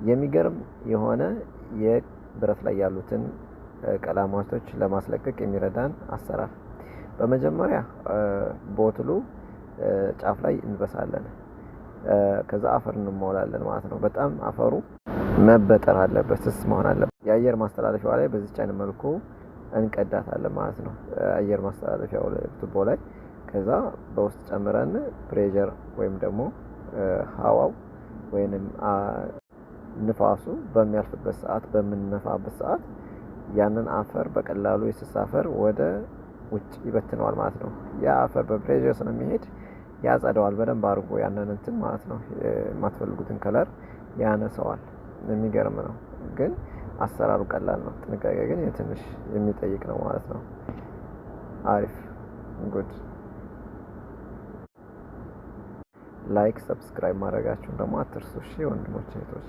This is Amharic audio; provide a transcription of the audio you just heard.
የሚገርም የሆነ የብረት ላይ ያሉትን ቀለማቶች ለማስለቀቅ የሚረዳን አሰራር። በመጀመሪያ bottle ኡ ጫፍ ላይ እንበሳለን። ከዛ አፈር እንሞላለን ማለት ነው። በጣም አፈሩ መበጠር አለበት፣ ስስ መሆን አለበት። የአየር ማስተላለፊያው ላይ በዚች አይነት መልኩ እንቀዳታለን ማለት ነው። አየር ማስተላለፊያው ቱቦ ላይ ከዛ በውስጥ ጨምረን pressure ወይም ደግሞ ሀዋው ወይንም ንፋሱ በሚያልፍበት ሰዓት፣ በምንነፋበት ሰዓት ያንን አፈር በቀላሉ የስስ አፈር ወደ ውጭ ይበትነዋል ማለት ነው። ያ አፈር በ pressure ስለሚሄድ ያጸደዋል በደንብ አድርጎ ያንን እንትን ማለት ነው። የማትፈልጉትን color ያነሰዋል። የሚገርም ነው፣ ግን አሰራሩ ቀላል ነው። ጥንቃቄ ግን ትንሽ የሚጠይቅ ነው ማለት ነው። አሪፍ፣ good። Like፣ subscribe ማድረጋችሁን ደግሞ አትርሱ። እሺ ወንድሞች እህቶች።